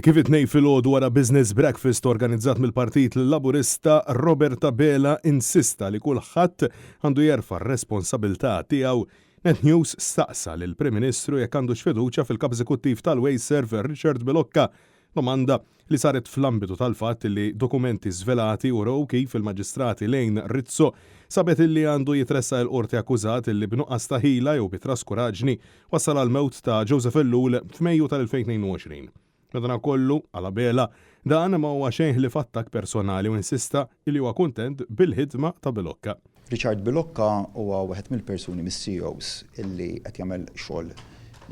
Kif it-Tnejn filgħodu wara business breakfast organizzat mill-Partit Laburista, Robert Abela insista li kulħadd għandu jerfa' r-responsabilità tiegħu. Net News staqsa lill-Prim Ministru jekk għandux fiduċja fil-Kap Eżekuttiv tal-Wasteserv Richard Bilocca. Domanda li saret fl-ambitu tal-fatt li dokumenti żvelati urew kif il-Maġistrat Elaine Rizzo sabet illi għandu jitressaq il-Qorti akkużat illi b'nuqqas ta' ħila jew bi traskuraġni wassal għall-mewt ta' Joseph Ellul f'Mejju tal-2022. Madanakollu, għal Abela, dan ma huwa xejn ħlief attakk personali u insista li huwa kuntent bil-ħidma ta' Bilocca. Richard Bilocca huwa wieħed mill-persuni mis-CEOs illi qed jagħmel xogħol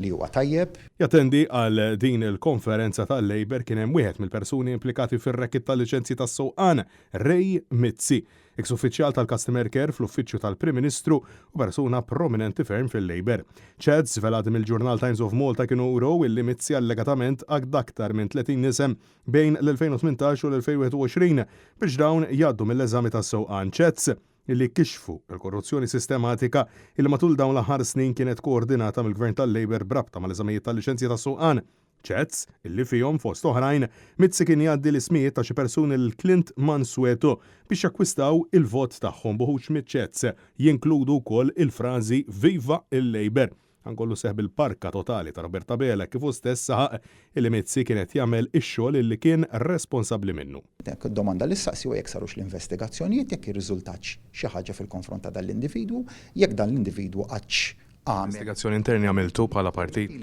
li huwa tajjeb. Jattendi għal din il-konferenza tal-Labour kien hemm wieħed mill-persuni implikati fir-racket tal-liċenzji tas-sewqan, Ray Mizzi, Eks uffiċjal tal-Customer Care fl-Uffiċċju tal-Prim Ministru u persuna prominenti ferm fil-Labour. Chats żvelati mill-ġurnal Times of Malta kienu wrew illi Mizzi allegatament għadd aktar minn 30 isem bejn l-2018 u l-2021 biex dawn jgħaddu mill-eżami tas-sewqan. Chats illi kixfu l-korruzzjoni sistematika illi matul dawn l-aħħar snin kienet koordinata mill-Gvern tal-Labour b'rabta mal-eżamijiet tal-liċenzji tas-sewqan. Chats illi fihom, fost oħrajn, Mizzi kien jgħaddi l-ismijiet ta' xi persuni lil Clint Mansueto biex jakkwistaw il-vot tagħhom b'uħud miċ-chats jinkludu wkoll il-frażi Viva il-Labour. Dan kollu seħħ bil-parka totali ta' Robert Abela kif hu stess saħaq illi Mizzi kien qed jagħmel ix-xogħol illi kien responsabbli minnu. Id-domanda li ssaqsi huwa jekk sarux l-investigazzjonijiet, jekk irriżultatx xi ħaġa fil-konfront ta' dan l-individwu, jekk dan l-individwu qattx għamel. Investigazzjoni interni għamiltu bħala partit?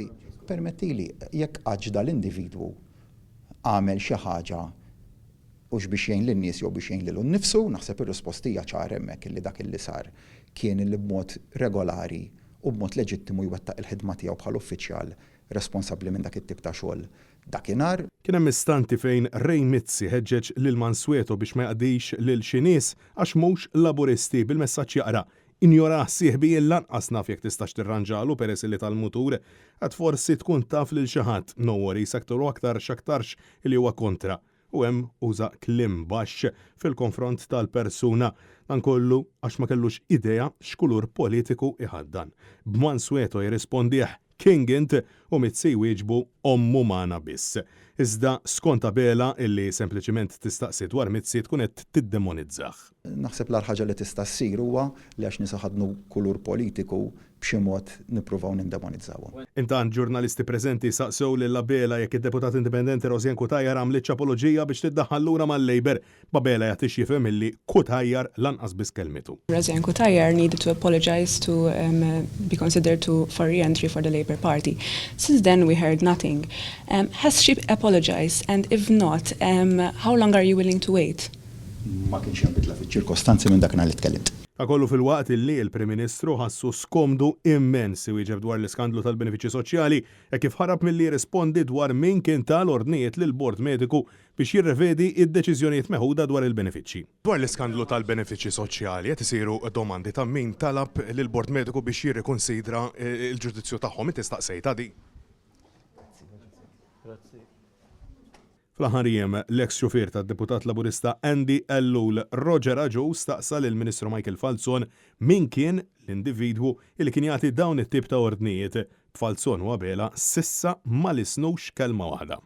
Permettili, jekk qattx dal-individwu għamel xi ħaġa hux biex jgħin lin-nies jew biex jgħin lilu nnifsu, naħseb ir-risposta hija ċara hemmhekk illi dak illi sar kien illi b'mod regolari u b'mod leġittimu jwettaq il-ħidma tiegħu bħala uffiċjal responsabbli minn dak it-tip ta' xogħol dakinhar. Kien hemm istanti fejn Ray Mizzi ħeġġeġ lil Mansueto biex ma jaqdix lil xi nies għax mhux Laburisti bil-messaġġ jaqra Injorah sieħbi jien lanqas naf jekk tistax tirranġalu peress illi tal-mutur. Għad forsi tkun taf lil xi ħadd. No worries aktar u aktar x'aktarx illi huwa kontra. U hemm uża kliem baxx fil-konfront tal-persuna. Dan kollu għax ma kellux idea x'kulur politiku iħaddan. B'Mansueto jirrispondih King int u Mizzi jwieġbu ommu magħna biss. Iżda skont Abela illi sempliċiment tistaqsi dwar Mizzi tkun qed tiddemonizzah. Naħseb l-agħar ħaġa li tista' ssir huwa li għax nies iħaddnu kulur politiku b'xi mod nippruvaw nindemonizzawhom. Intant ġurnalisti preżenti saqsew lil Abela jekk id-Deputat Indipendenti Rosianne Cutajar għamlitx apoloġija biex tiddaħħal lura mal-Labour B'Abela jagħti x'jifhem illi Cutajar lanqas biss kellmitu. Rosianne Cutajar needed to apologise to be considered to for re-entry for the Labour Party. Since then we heard nothing. Has she apologised and if not, how long are you willing to wait? Ma kienx hemm bidla fiċ-ċirkostanzi minn dakinhar li tkellimt. Dan kollu filwaqt illi l-Prim Ministru ħassu skomdu immens iwieġeb dwar l-iskandlu tal-benefiċċji soċjali hekk kif ħarab milli jirrispondi dwar min kien ta l-ordnijiet lill-Bord Mediku biex jirrevedi d-deċiżjonijiet meħuda dwar il-benefiċċji. Dwar l-iskandlu tal-benefiċċji soċjali qed isiru domandi ta' min talab lill-Bord Mediku biex jirrikunsidra l-ġudizzju tagħhom. Inti staqsejtha din? Fl-aħħar jiem, l-eks xufier tad-Deputat Laburista Andy Ellul, Roger Agius staqsa lill-Ministru Michael Falzon min kien l-individwu li kien jagħti dawn it-tip ta' ordnijiet. B'Falzon u Abela s'issa ma lissnux kelma waħda.